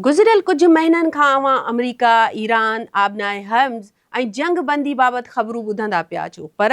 گذريل ڪجهه مهينن کان اوهان آمريڪا، ايران، آبنائي هرمز ۽ جنگ بندي بابت خبرون ٻڌندا پيا اچو پر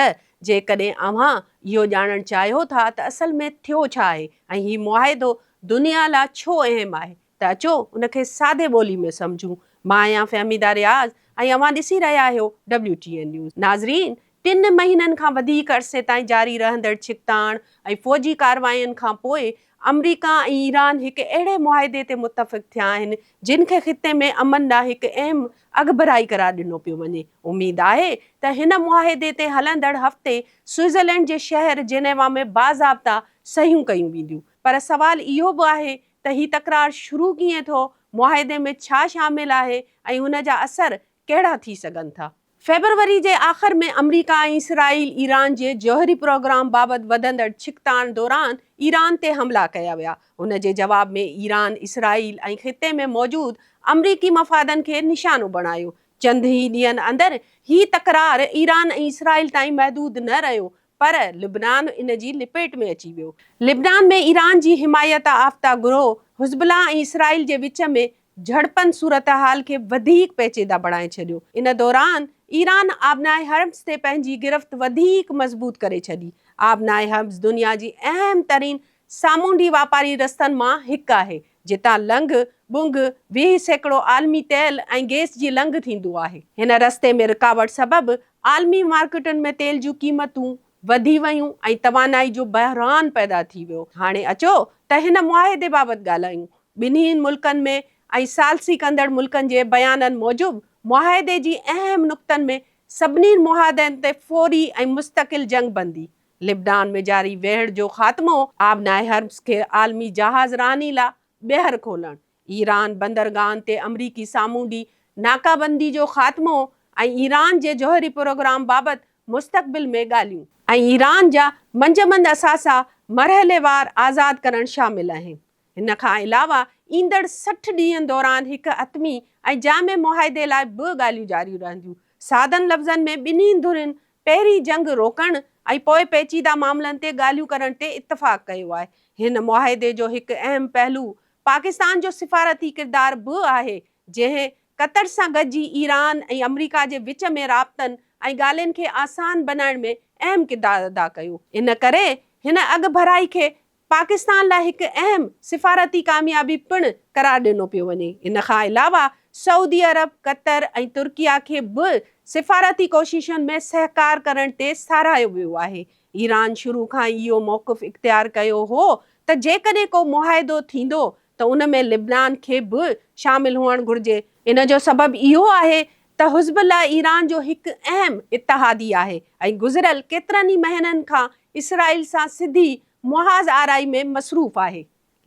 جيڪڏهن اوهان اهو ڄاڻڻ چاهيو ٿا ته اصل ۾ ٿيو ڇا آهي ۽ هي معاهدو دنيا لا ڇو اهم آهي ته اچو ان کي سادي ٻولي ۾ سمجهون. مان آهيان فهميده رياض ۽ اوهان ڏسي رهيا آهيو ڊبليو ٽي اين نيوز. ناظرين ٽن مهينن کان وڌيڪ عرصي تائين جاري رهندڙ ڇڪتاڻ ۽ فوجي ڪاررواين کان پوء آمريڪا ۽ ايران هڪ اهڙي معاهدي تي متفق ٿيا آهن جن کي خطي ۾ امن ڏانهن هڪ اهم اڳڀرائي قرار ڏنو پيو وڃي. اميد آهي ته هن معاهدي تي هلندڙ هفتي سوئٽزرلينڊ جي شهر جنيوا ۾ باضابطا صحيحون ڪيون وينديون پر سوال اهو به آهي ته هي تڪرار شروع ڪيئن ٿيو، معاهدي ۾ ڇا شامل آهي ۽ ان جا اثر ڪهڙا ٿي سگهن ٿا. فيبروري جي آخر ۾ آمريڪا ۽ اسرائيل ايران جي جوهري پروگرام بابت وڌندڙ ڇڪتاڻ دوران ايران تي حملا ڪيا ويا. ان جي جواب ۾ ايران اسرائيل ۽ خطي ۾ موجود آمريڪي مفادن کي نشانو بڻايو. چند ئي ڏينهن اندر هي تڪرار ايران ۽ اسرائيل تائين محدود نه رهيو پر لبنان ان جي لپيٽ ۾ اچي ويو. لبنان ۾ ايران جي حمايت آفته گروهه حزب الله ۽ اسرائيل جي وچ ۾ جهڙپن صورتحال کي وڌيڪ پيچيده بڻائي ڇڏيو. ان دوران ايران آبنائي هرمز تي پنهنجي گرفت وڌيڪ مضبوط ڪري ڇڏي. آبنائي هرمز دنيا جي اهم ترين سامونڊي واپاري رستن مان هڪ آهي، جتان لنگهه ٻنگهه 20% عالمي تيل ۽ گئس جي لنگهه ٿيندو آهي. هن رستي ۾ رڪاوٽ سبب عالمي مارڪيٽن ۾ تيل جون قيمتون وڌي ويون ۽ توانائي جو بحران پيدا ٿي ويو. هاڻي اچو ته هن معاهدي بابت ڳالهايون. ٻنهي ملڪن ۾ ۽ ثالثي ڪندڙ ملڪن جي بيانن موجب معاهدي جي اهم نقطن ۾ سڀني معاهدن تي فوري ۽ مستقل جنگ بندي، لبنان ۾ جاري ويڙهه جو خاتمو، آبنائي هرمز کي عالمي جهاز راني لا ٻيهر کولڻ، ايران بندرگاهن تي آمريڪي سامونڊي ناڪابندي جو خاتمو ۽ ايران جي جوهري پروگرام بابت مستقبل ۾ ڳالهيون ۽ ايران جا منجمند اثاثا مرحليوار آزاد ڪرڻ شامل آهن. ان کان علاوه ايندڙ 60 ڏينهن دوران هڪ حتمي ۽ جامع معاهدي لاء به ڳالهيون جاري رهنديون. سادن لفظن ۾ ٻنهي ڌرين پهرين جنگ روڪڻ ۽ پوء پيچيده معاملن تي ڳالهيون ڪرڻ تي اتفاق ڪيو آهي. هن معاهدي جو هڪ اهم پهلو پاڪستان جو سفارتي ڪردار به آهي، جنهن قطر سان گڏجي ايران ۽ آمريڪا جي وچ ۾ رابطن ۽ ڳالهين کي آسان بنائڻ ۾ اهم ڪردار ادا ڪيو. ان ڪري هن اڳڀرائي کي پاڪستان لاء هڪ اهم سفارتي ڪاميابي پڻ قرار ڏنو پيو وڃي. ان کان علاوه سعودي عرب، قطر ۽ ترڪيه کي به سفارتي ڪوششن ۾ سهڪار ڪرڻ تي ساراهيو ويو آهي. ايران شروع کان ئي اهو موقف اختيار ڪيو هو ته جيڪڏهن ڪو معاهدو ٿيندو ته ان ۾ لبنان کي به شامل هئڻ گهرجي. ان جو سبب اهو آهي ته حزب الله ايران جو هڪ اهم اتحادي آهي ۽ گذريل ڪيترن ئي مهينن کان اسرائيل سان سڌي محاذ آرائي ۾ مصروف آهي.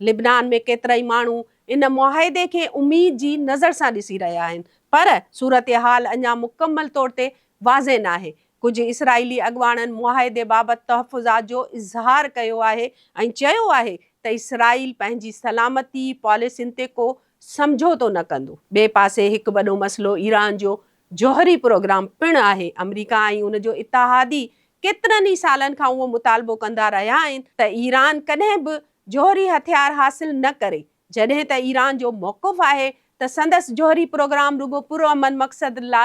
لبنان ۾ ڪيترائي ماڻهو ان معاهدي کي اميد جي نظر سان ڏسي رهيا آهن، پر صورتحال اڃا مڪمل طور تي واضح ناهي. ڪجهه اسرائيلي اڳواڻن معاهدي بابت تحفظات جو اظهار ڪيو آهي ۽ چيو آهي ته اسرائيل پنهنجي سلامتي پاليسين تي ڪو سمجهوتو نه ڪندو. ٻئي پاسي هڪ وڏو مسئلو ايران جو جوهري پروگرام پڻ آهي. آمريڪا ۽ ان جو اتحادي ڪيترن ئي سالن کان اهو مطالبو ڪندا رهيا آهن ته ايران ڪڏهن به جوهري هٿيار حاصل نه ڪري، جڏهن ته ايران جو موقف آهي ته سندس جوهري پروگرام رڳو پرامن مقصد لاء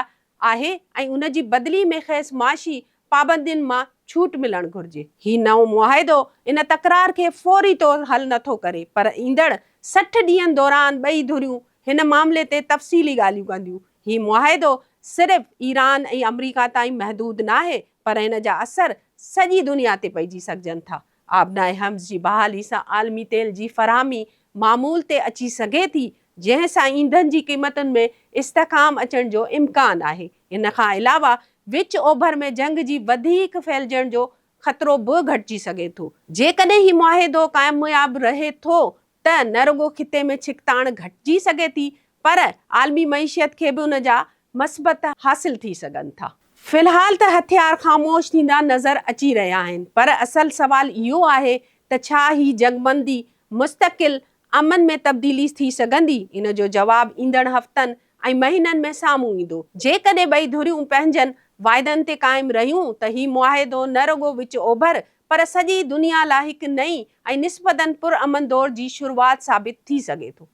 آهي ۽ ان جي بدلي ۾ کيس معاشي پابندين مان ڇوٽ ملڻ گهرجي. هي نئون معاهدو ان تڪرار کي فوري طور حل نٿو ڪري پر ايندڙ 60 ڏينهن دوران ٻئي ڌريون هن معاملي تي تفصيلي ڳالهيون ڪنديون. هي معاهدو صرف ايران ۽ آمريڪا تائين محدود ناهي پر ان جا اثر سڄي دنيا تي پئجي سگهجن ٿا. آبنائي هرمز جي بحالي سان عالمي تيل جي فراهمي معمول تي اچي سگهي ٿي، جنهن سان ايندھن جي قيمتن ۾ استحڪام اچڻ جو امڪان آهي. ان کان علاوه وچ اوڀر ۾ جنگ جي وڌيڪ ڦهلجڻ جو خطرو به گهٽجي سگهي ٿو. جيڪڏهن هي معاهدو ڪامياب رهي ٿو ته نه رڳو خطي ۾ ڇڪتاڻ گهٽجي سگهي ٿي پر عالمي معيشت کي به ان جا مثبت حاصل ٿي سگهن ٿا. في الحال ته هٿيار خاموش ٿيندا نظر اچي رهيا آهن پر اصل سوال اهو آهي ته ڇا هي جنگبندي مستقل امن ۾ تبديلي ٿي سگهندي؟ ان جو جواب ايندڙ هفتن ۽ مهينن ۾ سامهون ايندو. جيڪڏهن ٻئي ڌريون پنهنجن واعدن تي قائم رهيون ته هي معاهدو نه رڳو وچ اوڀر پر سڄي دنيا لاء هڪ نئين ۽ نسبتاً پرامن دور جي شروعات ثابت ٿي سگهي ٿو.